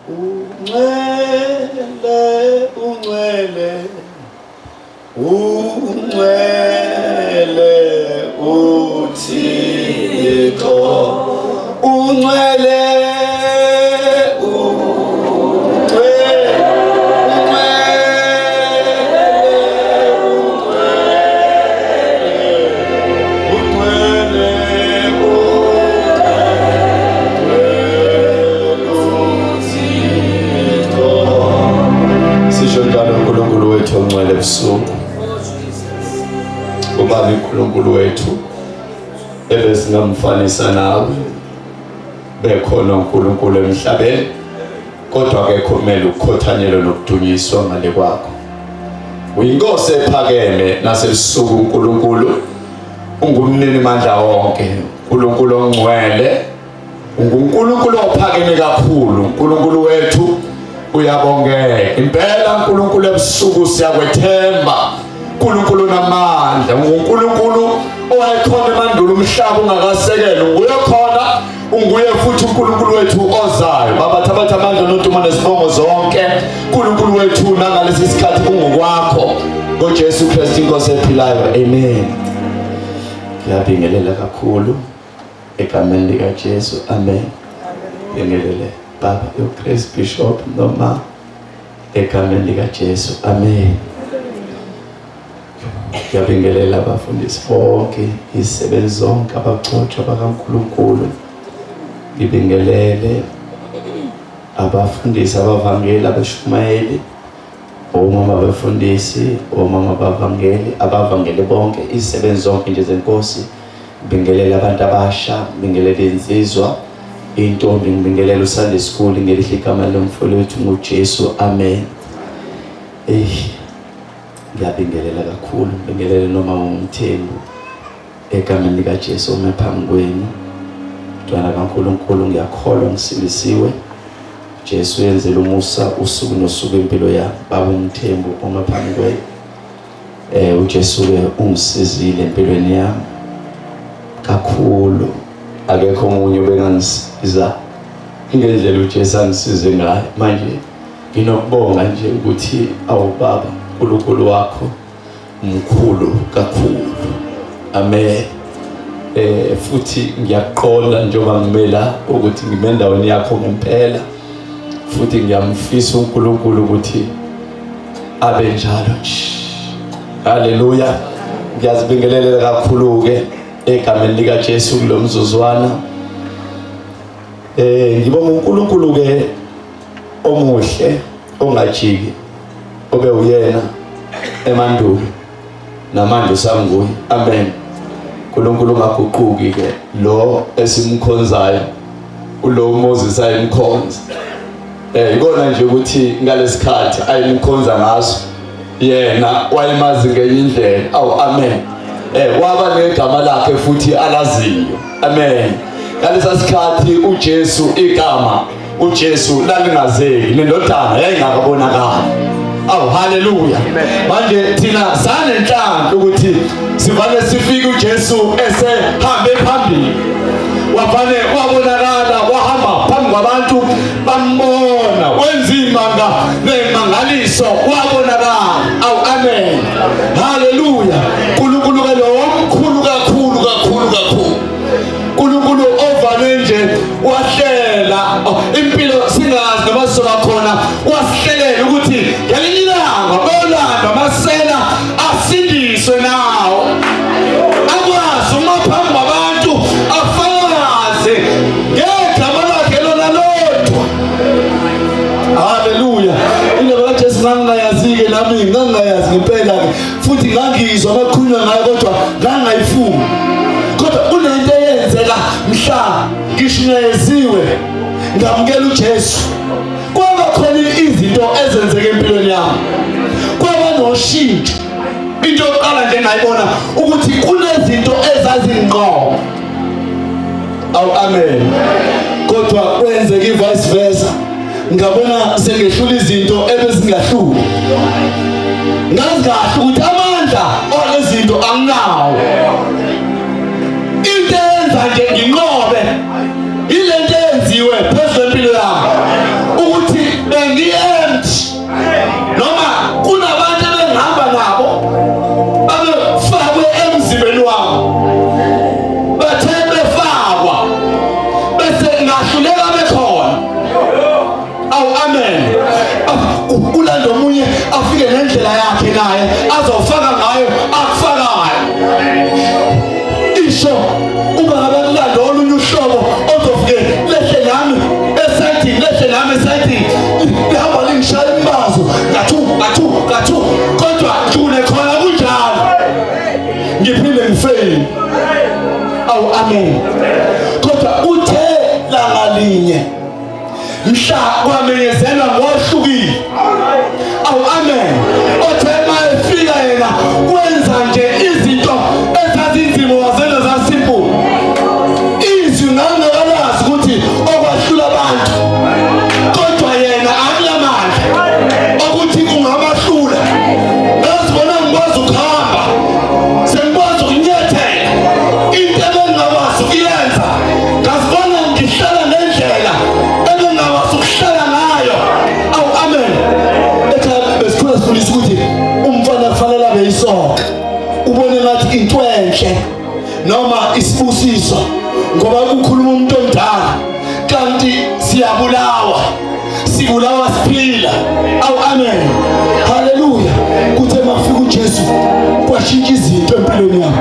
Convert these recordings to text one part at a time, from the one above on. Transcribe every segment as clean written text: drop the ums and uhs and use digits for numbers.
Ungcwele, ungcwele, ungcwele uThixo. Ungcwele, ungcwele, ungcwele, Sisho njalo uNkulunkulu wethu ongcwele ebusuku. Ubaba uNkulunkulu wethu ebesingamfanisa nawe bekhona uNkulunkulu emhlabeni kodwa akekho kumele ukukhothanyelwa nokudunyiswa ngale kwakho. Uyinkosi ephakeme nasebusuku uNkulunkulu ungumnini mandla wonke, uNkulunkulu ongcwele unguNkulunkulu ophakeme kakhulu, uNkulunkulu wethu uyabongeka. Impela uNkulunkulu ebusuku siyakwethemba. uNkulunkulu namandla, unguNkulunkulu owayekhona emandulo umhlaba ungakasekelwa, nguye khona unguye futhi uNkulunkulu wethu ozayo. Baba, thabatha amandla nodumo nezibongo zonke. uNkulunkulu wethu nangalesi sikhathi kungokwakho. NgoJesu Kristu inkosi ephilayo. Amen. Ngiyabingelela kakhulu egameni likaJesu. Amen. Bingelele Baba uChris Bishop noma egameni likaJesu. Amen. Ngiyabingelela abafundisi bonke, izisebenzi zonke, abagcotshwa bakaNkulunkulu. Ngibingelele abafundisi, abavangeli, abashumayeli, omama abafundisi, omama abavangeli, abavangeli bonke, izisebenzi zonke nje zenkosi. Ngibingelele abantu abasha, ngibingelele insizwa, intombi, ngibingelele uSunday school ngelihle igama lomfowethu nguJesu. Amen. Eh ngiyabingelela kakhulu, ngibingelele noma ngumthembu egameni likaJesu ome phambi kwenu. Mntwana kaNkulunkulu, ngiyakholwa ngisindisiwe. Jesu yenzela umusa usuku nosuku impilo yami. Baba umthembu ome phambi kwenu. UJesu ke ungisizile empilweni yami kakhulu. Akekho omunye obengangisiza ngendlela uJesu angisize ngayo. Manje nginokubonga nje ukuthi awu Baba uNkulunkulu wakho mkhulu kakhulu. Amen. Futhi ngiyaqonda njengoba ngimela ukuthi ngime endaweni yakho ngempela, futhi ngiyamfisa uNkulunkulu ukuthi abe njalo nje. Haleluya. Ngiyazibingelela kakhulu ke egameni lika Jesu kulomzuzwana. Ngibonga uNkulunkulu ke omuhle ongajiki obe uyena emandulo namanje usanguye. Amen. uNkulunkulu ungaguquki ke lo esimkhonzayo ulo uMoses ayemkhonza. Ikona nje ukuthi ngalesikhathi ayemkhonza ngaso yena wayemazi ngenye indlela. Awu amen. Waba negama lakhe futhi alaziyo. Amen. Ngalesa sikhathi uJesu igama uJesu lalingazeki nendodana yayingakabonakali. Awu haleluya. Manje thina sanenhlanhla ukuthi sivane sifike uJesu esehambe phambili. Wavane wabonakala wahamba phambi kwabantu bambona wenza imanga nemangaliso wabonakala. Awu amen. Haleluya. uNkulunkulu ke lo omkhulu kakhulu kakhulu kakhulu. uNkulunkulu ovane nje wahlela impilo singazi noma sizoba khona, wasihlelela ukuthi ngelinye ilanga bolandwa amasela asindiswe nawo, akwazi uma phambi kwabantu afakaze ngegama lakhe lona lodwa. Haleluya. Indaba kaJesu ngangingayazi-ke nami, ngangingayazi ngempela-ke, futhi ngangizwa abakhulunywa ngayo kodwa ngangingayifuni. Kodwa kunento eyenzeka mhla ngishunyayesiwe ngamukela uJesu, kwaba khona izinto ezenzeka empilweni yami, kwaba noshintsho. Into yokuqala nje engayibona ukuthi kunezinto ezazinqoba. Awu amen. Kodwa kwenzeka i-vice versa, ngabona sengehlula izinto ebezingahluli. Ngazi kahle ukuthi amandla olezinto anginawo. Into eyenza nje nginqobe ilento eyenziwe phezu kwempilo yami, ukuthi Kulanda omunye afike nendlela yakhe naye azofaka ngayo akufakayo. Isho uma ngabe kulanda olunye uhlobo ozofike lehle nami esayidini, lehle nami esayidini, lihamba lingishaya imbazo kathu kathu kathu, kodwa ngigcine khona kunjalo, ngiphinde ngifeyile. Awu amen. Kodwa uthe langa linye mhla kwamenyezelwa ngohlukile, awu amen, othe uma efika yena wenza nje izinto ezazinzima wazenza zasimple. Izwi ngangakalazi ukuthi okwahlula abantu, kodwa yena akunamandla okuthi kungabahlula. Ngazibona ngikwazi ukuhamba, sengikwazi ukunyathela into ebengingakwazi ukuyenza. Ngazibona ngihlala ngendlela ebengingakwazi ukuhlala ngayo. Awu amen. Ekhaya besikhula sifundisa ukuthi umfana kufanele abe yisoka, ubone ngathi into enhle noma isibusiso ngoba kukhuluma umuntu omdala, kanti siyabulawa, sibulawa siphila. Awu amen, haleluya. Kuthe makufika uJesu kwashintsha izinto empilweni yami,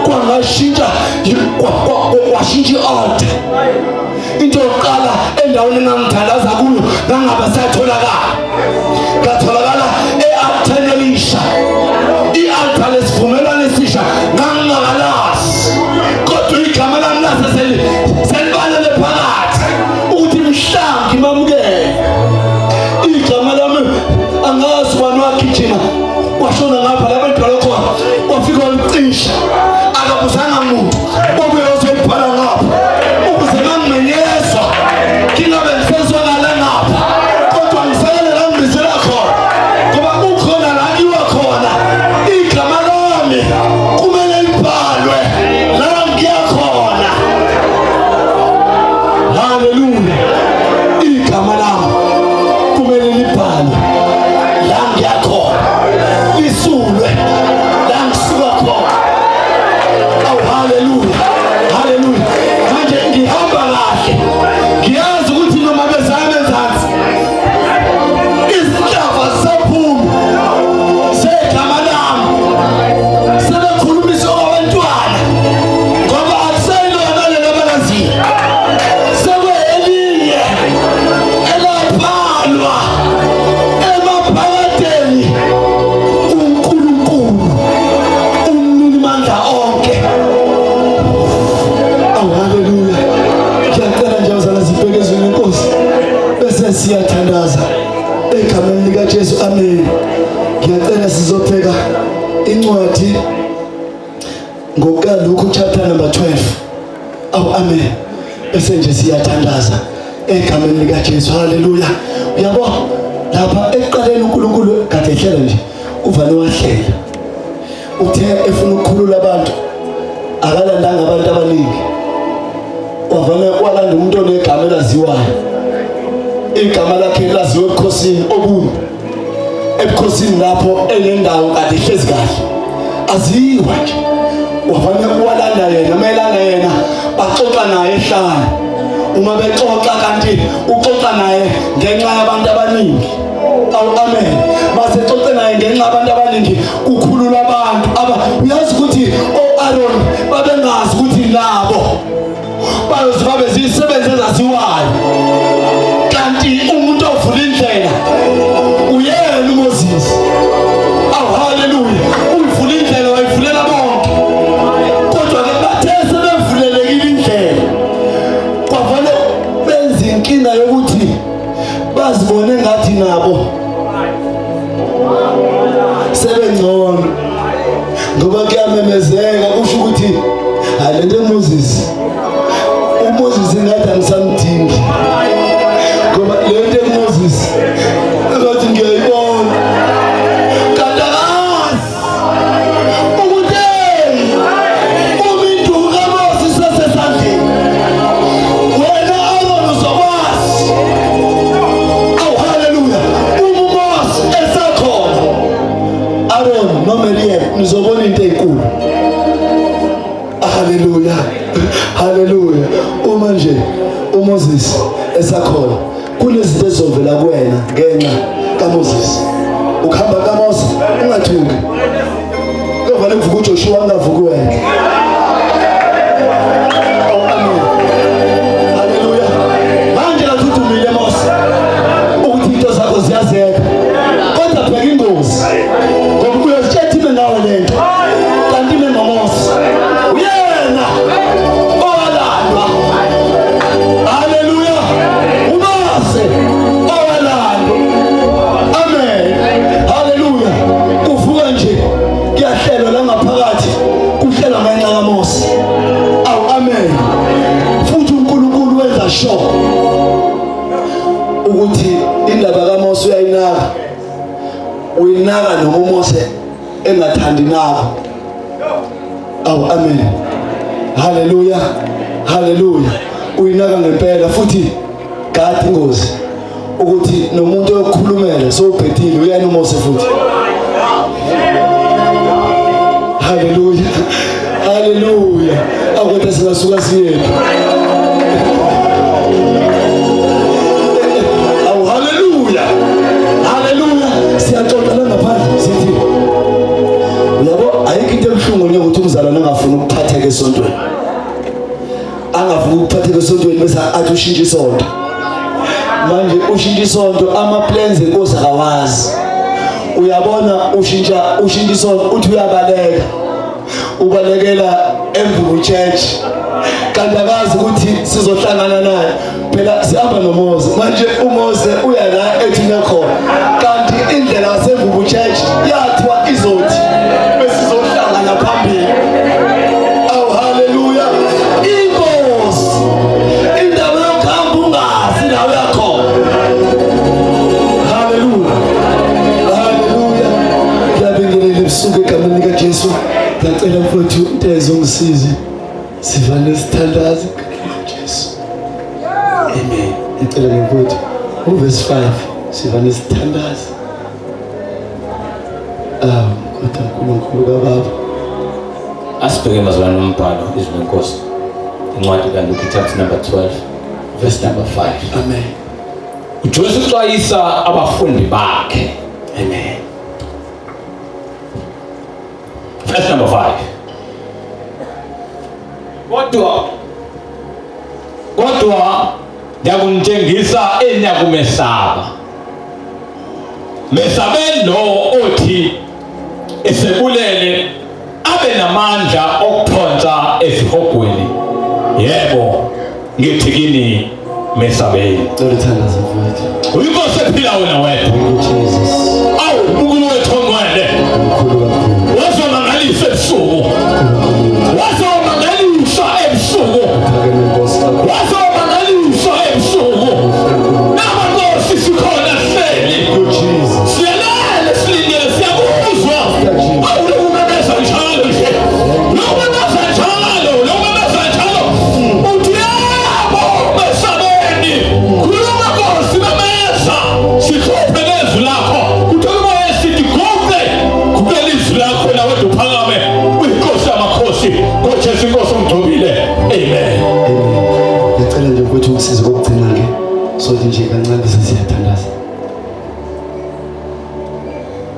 kwangashintsha, kwashintsha i-altar. Into yokuqala, endaweni engangithandaza kuyo ngangaba satholakala, ngatholakala e-altareni elisha, i-altar lesivumelwano esisha. Ngangingakalazi, kodwa igama lami lase selibalele phakathi ukuthi mhla ngimamukele igama lami. Angazi ubani wagijima washona ngapha lapho elibhalwe khona, wafika walicisha, akabuzanga muntu, wabuye wazoyibhala ngapha ukuze mangimenyezwa ngingabe ngisezwakala ngapha, kodwa ngisakele la ngibizela khona, ngoba kukhona la kiwa khona igama lami kumele libhalwe la ngiya khona. Haleluya, igama lami kumele libhalwe la ngiya khona, lisulwe la ngisuka khona. Awu haleluya, haleluya. Manje ngihamba kahle, ngiyazi ukuthi noma bezame enzansi izinhlava zisaphuma segama lami, sebekhulumisa okwabantwana, ngoba akuseyilona lelo abalaziyo, sekwelinye elabhalwa emaphakadeni uNkulunkulu umninimandla onke. Awu haleluya. Ngiyacela nje bazala sibheke ezwini lenkosi bese siyathandaza egameni likaJesu, amen. Ngiyacela sizobheka incwadi ngokukaLuke chapter number 12. Awu amen. Bese nje siyathandaza egameni likaJesu. Haleluya. Uyabo lapha ekuqaleni uNkulunkulu kade ehlela nje, uvale wahlela. Uthe efuna ukukhulula abantu akalandanga abantu abaningi, wavele walanda umuntu onegama elaziwayo, igama lakhe laziwa ebukhosini obuni, ebukhosini lapho enendawo kade ihlezi kahle, aziwa nje. Wavane walanda yena, mayelanda yena baxoxa naye ehlane. Uma bexoxa kanti uxoxa naye ngenxa yabantu abaningi. Awu amen. Masexoxe naye ngenxa yabantu abaningi, kukhululwa abantu aba. Uyazi ukuthi o-Aaron babengazi ukuthi nabo bayoze babe zisebenzi ezaziwayo, kanti umuntu ovula indlela uyena uMoses. Awu haleluya, uyivula indlela, wayivulela bonke. Kodwa ke bathe sebevulelekile indlela, kwavele benza inkinga yokuthi bazibone ngathi nabo sebengcono, ngoba kuyamemezeka kusho ukuthi hayi lento eMoses, uMoses ngathi angisamdingi, ngoba lento eMoses ngathi ngiyayibona, kanti akazi ukuthi uma induku kaMose isesesandleni, wena Aaron uzokwazi. Awu haleluya, uma uMose esakhona, Aaron noMiriam nizobona into enkulu. Haleluya, haleluya. Uma nje uMoses esakhona. Kunezinto ezizovela kuwena ngenxa kaMoses. Ukuhamba kaMose ungathuki. Kuyovele kuvuka uJoshua ungavuki wena. Oh, amen. Haleluya. Manje ngathi udumile Mose ukuthi into zakho ziyazeka. Kodwa bheka ingozi. Ngoba uyozitshela ime ngawe lento. Kanti ime ngoMose. Uyena owalandwa. Haleluya. UMose owalandwa. Amen. Haleluya. Kuvuka nje kuyahlelwa la ngaphakathi kuhlelwa ngenxa kaMose. Awu amen. Futhi uNkulunkulu wenza sure ukuthi indaba kaMose uyayinaka. Uyinaka noma uMose engathandi nako. Awu amen. Haleluya. Haleluya. Uyinaka ngempela futhi gadi ingozi ukuthi nomuntu oyokhulumela sowubhedile uyena uMose futhi. Haleluya. Haleluya. Akodwa singasuka siyephi. Awu haleluya. Haleluya. Siyaxoxa la ngaphandle sithi uyabo ayikho into ebuhlungu njengokuthi umzalwane angafuni ukuphatheka esontweni. Angafuni ukuphatheka esontweni bese athi ushintsha isonto. Manje ushintsha isonto ama plans enkosi akawazi. Uyabona ushintsha isonto uthi uyabaleka. Ubalekela eMvubu Church. Kanti akazi ukuthi sizohlangana naye. Phela sihamba noMose. Manje uMose uya la ethi nakhona. Kanti indlela yaseMvubu Church yathiwa izothi besizohlangana phambili. Awu haleluya. Inkosi. Indaba yokuhamba ungazi la uyakhona. Haleluya. Haleluya. Ngiyabingelela ebusuku egameni likaJesu. Ngiyacela mfowethu Ntezo ungisize. Sivale sithandaze egameni likaJesu. Amen. Ngicela ke mfowethu uverse 5 sivale sithandaze. Ah, kodwa uNkulunkulu kababa. Asibheke mazwana umbhalo izwi lenkosi. Incwadi kaLuke chapter number 12 verse number 5. Amen. uJesu uxwayisa abafundi bakhe. Amen. Verse number 5. Kodwa ndiyakunitshengisa eniyakumesaba. Mesabeni lowo othi esebulele abe namandla okuphonsa esihogweni. Yebo, ngithi kini mesabeni. Cela uthandaze mfowethu. Uyinkosi ephila wena wedwa. Thank you Jesus. Awu, uNkulunkulu wethu ongcwele. Mkhulu kakhulu. Wazomangalisa ebusuku. Wazomangalisa ebusuku. Phakeme Nkosi kakhulu. Wazomangalisa ebusuku. Naba Nkosi sikhona sihleli. Thank you Jesus. Siyalele silindele siyakuzwa. Awu lokumemeza njalo nje. Lokumemeza njalo, lokumemeza njalo. Uthi yebo mesabeni. Khuluma Nkosi memeza. Sihluphe ngezwi lakho. Kuthola umoya esithi guqe. Guqela izwi lakho wena wedwa uphakame. Uyinkosi yamakhosi. NgoJesu inkosi ongigcobile. Amen. Amen. Ngiyacela nje mfowethu ungisize kokugcina ke. Sothi nje kancane bese siyathandaza.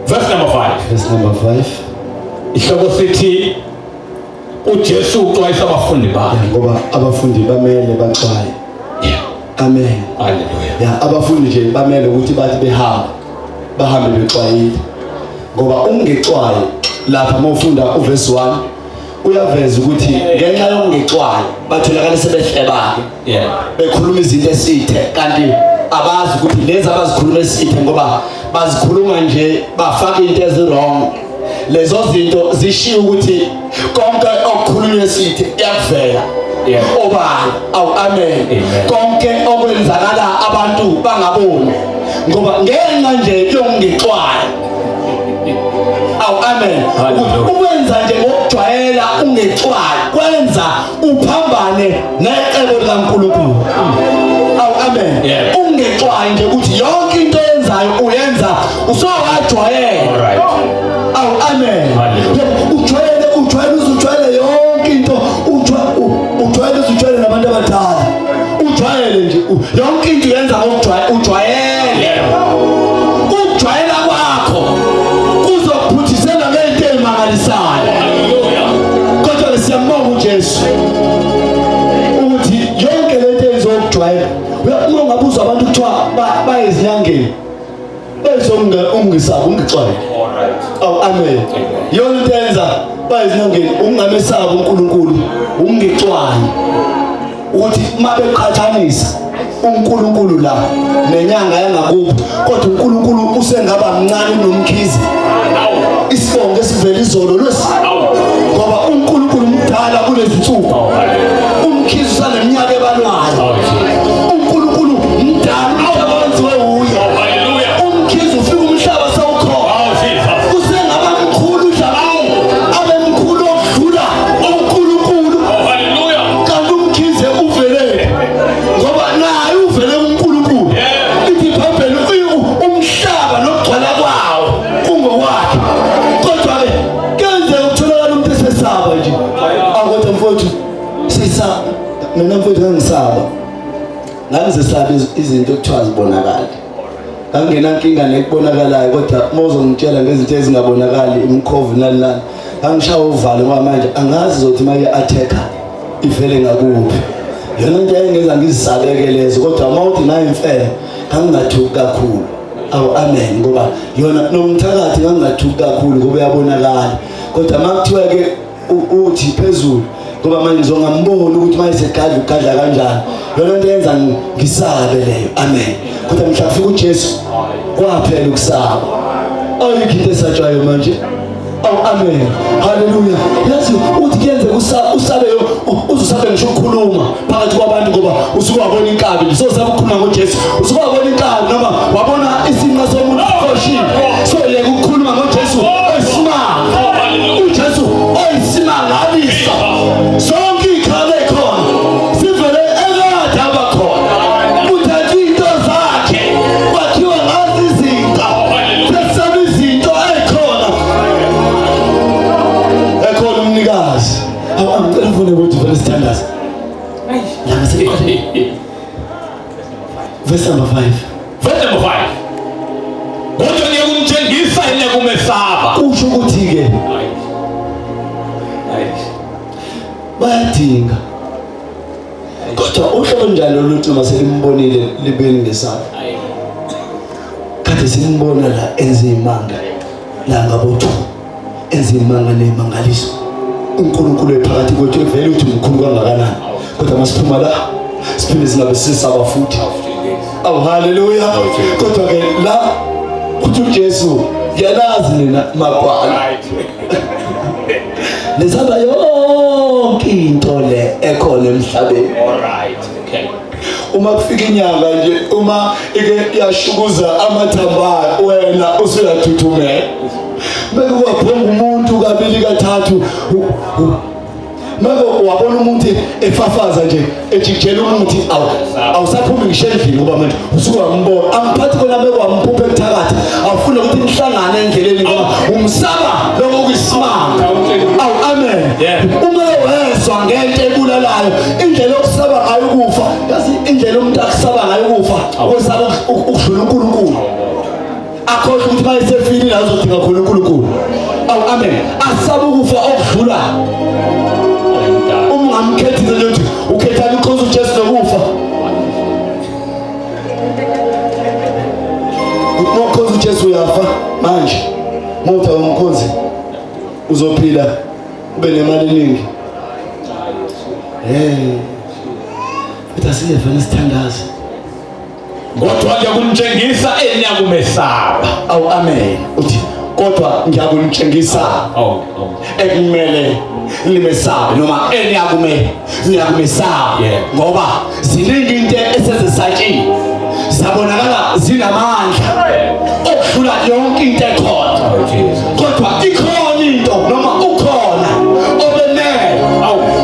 Verse number 5. Verse number 5. Ihloko sithi uJesu uxwayisa abafundi bakhe. Ngoba abafundi bamele baxwaye. Yeah. Amen. Hallelujah. Ya abafundi nje bamele ukuthi bathi behamba bahambe bexwayile. Ngoba ungexwayi lapha mawufunda uverse 1 uyaveza ukuthi ngenxa yokungexwayi batholakala sebehleba ke. Yeah. Bekhuluma izinto esithe kanti abazi ukuthi lezi abazikhuluma esithe ngoba bazikhuluma nje bafaka into ezi-wrong. Lezo zinto zishiya ukuthi konke okukhulunywa esithe kuyavela. Yeah. Obala. Awu amen. Amen. Konke okwenzakala abantu bangaboni ngoba ngenxa nje yokungexwayi. Awu amen. Hallelujah. Ukwenza nje ngokujwayela ungexwayi kwenza uphambane necebo likaNkulunkulu. Awu amen. Yeah. Ungexwayi nje ukuthi yonke into oyenzayo uyenza usowajwayela. All right. Awu amen. Hallelujah. Ujwayele ujwayele uzujwayele yonke into ujwayele uzujwayele nabantu abadala. Ujwayele Ujwayele nje yonke into uyenza ngokujwayela ujwayele. Ukujwayela kwakho kuzokuphuthisela ngento ezimangalisayo. Kodwa ke siyambonga uJesu ukuthi yonke lento ezokujwayela. Uma ungabuzwa abantu kuthiwa bayezinyangeni bese ungisaba ungixwaye. Awu amen. Yona into yenza bayezinyangeni ungamesaba uNkulunkulu ungixwaye. Ukuthi uma beqhathanisa uNkulunkulu la nenyanga yangakubo kodwa uNkulunkulu usengaba mncane kunomkhize. Isibongo esivela izolo lwesi ngoba uNkulunkulu mdala kulezinsuku. Umkhize usaneminyaka ebalwayo. uNkulunkulu mdala umhlaba wenziwe wuye. Umkhize ufika umhlaba sewukhona. Usengaba mkhulu uDlamini abe mkhulu okudlula uNkulunkulu. Kanti umkhize uvele ngoba naye uvele kuNkulunkulu. Ithi iBhayibheli umhlaba nokugcwala kwawo kungokwakhe. Kodwa-ke kuyenzeka ukutholakala umuntu esesaba nje. Awu kodwa mfowethu sisa mina mfowethu ngangisaba. Ngangizesaba izinto ekuthiwa zibonakali. Ngangingenankinga nekubonakalayo kodwa uma uzongitshela ngezinto ezingabonakali imikhovu nani nani ngangishawa uvalo ngoba manje angazi zothi uma i-attacker ivele ngakuphi. Yona into yayingenza ngizisabeke lezo kodwa uma uthi nayo imfene ngangingathuki kakhulu. Awu amen ngoba yona nomthakathi ngangingathuki kakhulu ngoba uyabonakala. Kodwa uma kuthiwa-ke uthi phezulu ngoba manje ngizongamboni ukuthi uma esegadla ugadla kanjani yona nto yenza ngisabe leyo amen kodwa mhla kufika uJesu kwaphela ukusaba ayikho into esatshwayo manje awu amen haleluya yazi uthi kuyenzeka usabe uzusabe ngisho ukukhuluma phakathi kwabantu ngoba usuke wabona inkabi so usaba ukukhuluma ngoJesu usuke wabona inkabi noma wabona isinqa somuntu oshile so yeka ukukhuluma ngoJesu oyisimanga uJesu oyisimangaliso sonke ikhala ekhona sivele ekade abakhona uthatha into zakhe kwakhiwa ngazo izinto sesaba izinto ekhona ekhona umnikazi Awu angicela ufune ukuthi vele sithandaze. La ngasekuqaleni. Verse number 5. Verse number 5. Kodwa ngiyakumthengisa niyakumesaba. Kusho ukuthi ke bayadinga. Kodwa uhlobo njalo oluthi uma selimbonile libe lingesaba. Kade simbona la enza imanga la ngabothu. Ezimanga nemangaliso. uNkulunkulu ephakathi kwethu evele ukuthi mkhulu kangakanani. Kodwa masiphuma la siphinde singabe sisaba futhi. Awu haleluya. Kodwa ke la uthi uJesu ngiyalazi nina magwala. Nesaba yonke into le ekhona emhlabeni. All right. Okay. Uma kufika inyanga nje uma ike yashukuza amathamba wena usuyathuthumela. Beke kwaphonga umuntu kabili kathathu Meke wabona umuntu efafaza nje ejikijela umuthi awu awusaphumi ngisho endlini ngoba manje usuke wambona angiphathi kona meke wamphupha ekuthakatha awufuna ukuthi nihlangane endleleni ngoba umsaba lokho kuyisimanga awu amen uma wezwa ngento ebulalayo indlela yokusaba ngayo ukufa yazi indlela umuntu akusaba ngayo ukufa wesaba ukudlula uNkulunkulu akhohlwa ukuthi uma esefile la uzodinga khona uNkulunkulu awu amen asaba ukufa okudlula uma ungamkhethile nje ukuthi ukhethani ukhonza uJesu nokufa uma ukhonza uJesu uyafa manje uma uthi awumkhonzi uzophila ube nemali eningi hey futhi asiyevele sithandaze Kodwa ngiyakunitshengisa eniyakumesaba. Awu amen. Uthi kodwa ngiyakunitshengisa Oh, oh. ekumele nimesabe noma eniyakume niyakumesaba Yeah. ngoba ziningi into esezisatshiwe zabonakala zinamandla okudlula yonke into ekhona Oh, Jesus. kodwa ikhona into noma ukhona obemele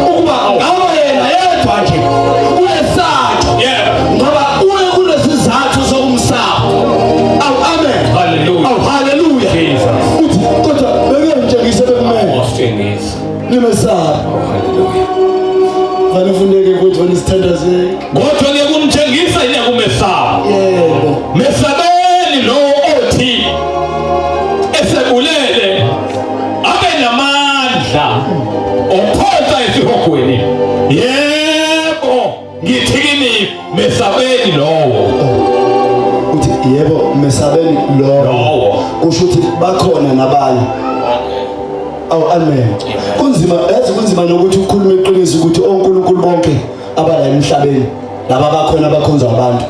ukuba ngabe yena yedwa nje uyesatshwa ngoba uye kunesizathu sokumsaba awu amen Hallelujah. awu haleluya Jesus. uthi kodwa bekuyongitshengisa bekumele Wasitshengisa. nimesaba Oh, hallelujah. fanele ufundeke futhi fanele sithandazeke Kodwa ngiyakunitshengisa Ngithi kini mesabeni lowo. Uthi yebo mesabeni lowo. Kusho ukuthi bakhona nabanye. Awu amen. Kunzima yazi kunzima nokuthi ukhulume iqiniso ukuthi onkulunkulu bonke abala emhlabeni laba bakhona abakhonza abantu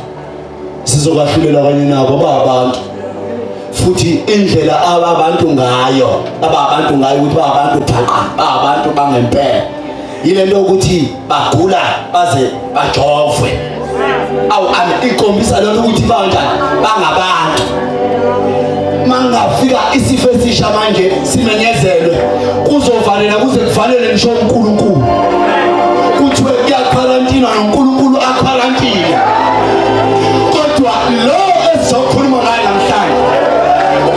sizokwahlulela kanye nabo babantu futhi indlela ababantu ngayo ababantu ngayo ukuthi babantu thaqa babantu bangempela yile nto ukuthi bagula baze bajovwe awu ame ikhombisa lento ukuthi banjani bangabantu mangafika isifo esisha manje simenyezelwe kuzovalela kuze kuvalele ngisho uNkulunkulu kuthiwe kuyakhwarantinwa noNkulunkulu akhwarantine kodwa lo esizokhuluma ngaye namhlanje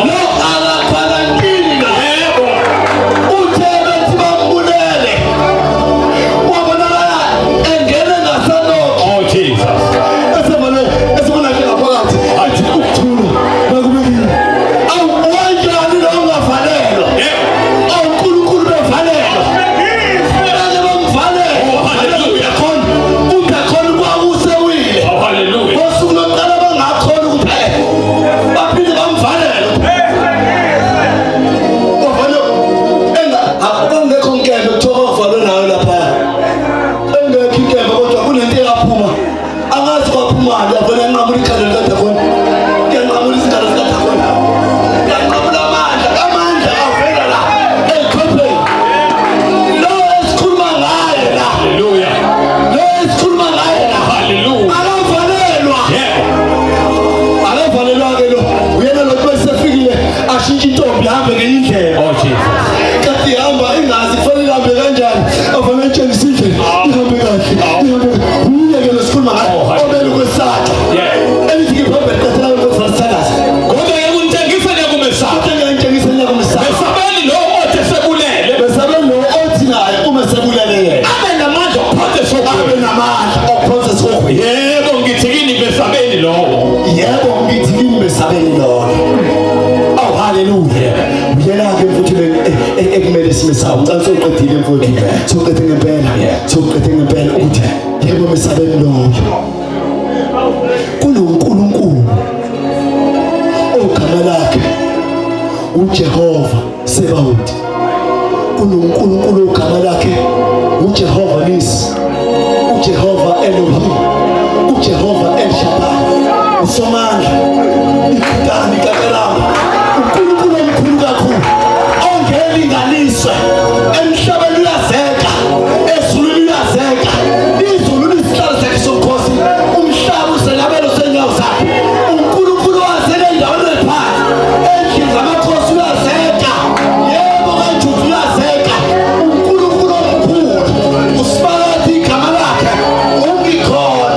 lo akakhwarantini yebo uthe bethi bambulele wabonakala engene ngasanokho oh Jesus esebone esibona nje ngaphakathi athi ukuthula bakubekile awu wanjani lo ungavalelwa awu uNkulunkulu bevalelwa beke bamvalele Oh, hallelujah. khona ungakhona kwakusewile Oh hallelujah. ngosuku lokuqala bangakhona ukuthi eh baphinde bamvalele Kwavele enga akungekho nkembe kuthiwa kwakuvalwe nayo lapha engekho inkembe kodwa kunento eyaphuma angazi kwaphumani yavele yanqamula ikhanda likadagoni yanqamula izingalo zikadagoni yanqamula amandla amandla avela la eqhopheni lo esikhuluma ngaye la Hallelujah. lo esikhuluma ngaye la Hallelujah. akavalelwa Yebo. akavalelwa-ke lo uyena lo kube sefikile ashintshe intombi ihambe ngenye indlela Oh Jesus. kanti ihamba ingazi kufanele ihambe kanjani afanele itshengise indlela ihambe kahle ihambe uye ke lo sikhuluma ngayo Oh, hallelujah. obele kwesandla Yeah. elithi ke phambili qethela kwesandla Kodwa ke kunitshengisa niyakumesaba. uthe ngiyangitshengisa niyakumesaba Mesabeni lowo othi esebulele. besabe lo othi naye uma sebulele yena Abe namandla okuphonsa abe esihogweni. namandla okuphonsa esihogweni Yebo ngithi kini mesabeni lowo. yebo ngithi kini besabeni lona awu haleluya uyena-ke mfuthu le ekumele simesabe ngicela sowuqedile mfuthu sowuqede ngempela sowuqede ngempela ukuthi yebo mesabeni loyo kunonkulunkulu ogama lakhe uJehova Sebawoti kunonkulunkulu ogama lakhe uJehova Nisi uJehova Elohim uJehova El Shaddai uSomandla ikutani kakaramba uNkulunkulu omkhulu kakhulu ongelinganiswe emhlabeni uyazeka ezulwini uyazeka izulu lisihlalo sakhe sobukhosi umhlaba usenabelo senyawo zakhe uNkulunkulu wazeka endaweni ephansi endlini zamakhosi uyazeka yebo kaJuda uyazeka uNkulunkulu omkhulu usibalethe igama lakhe ungikhona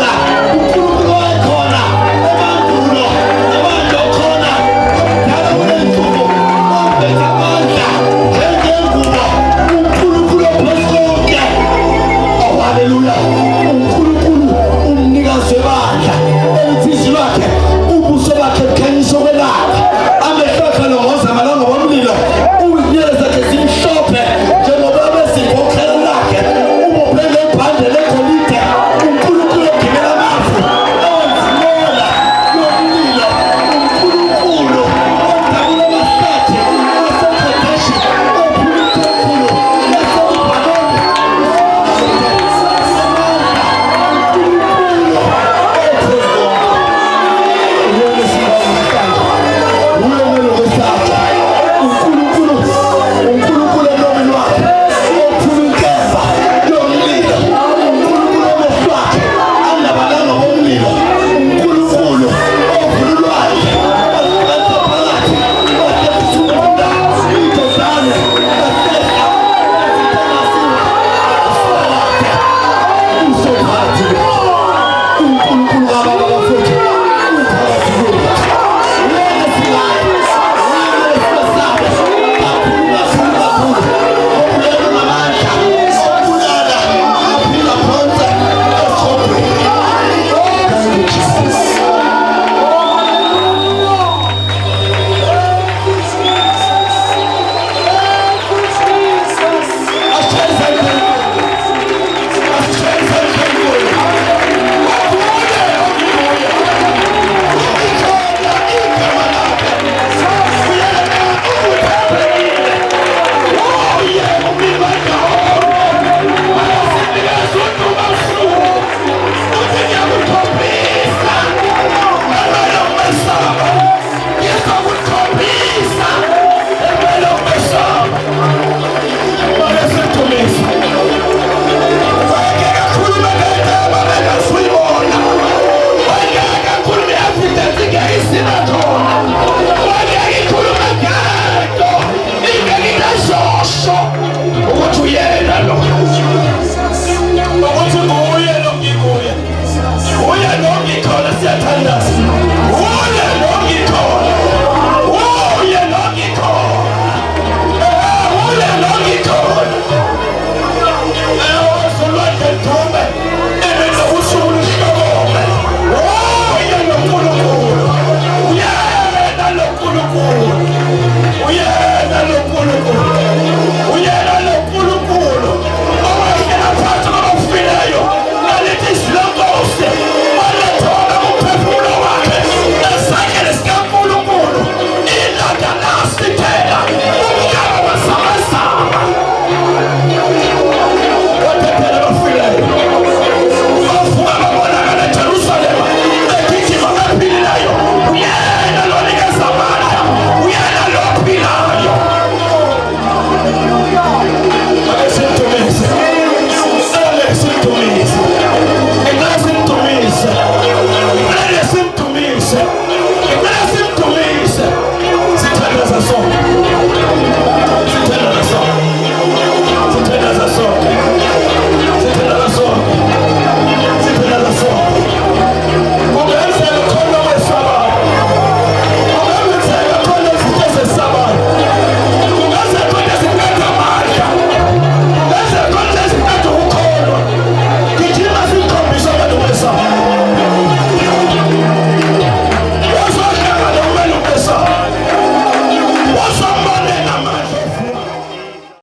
Simdumise.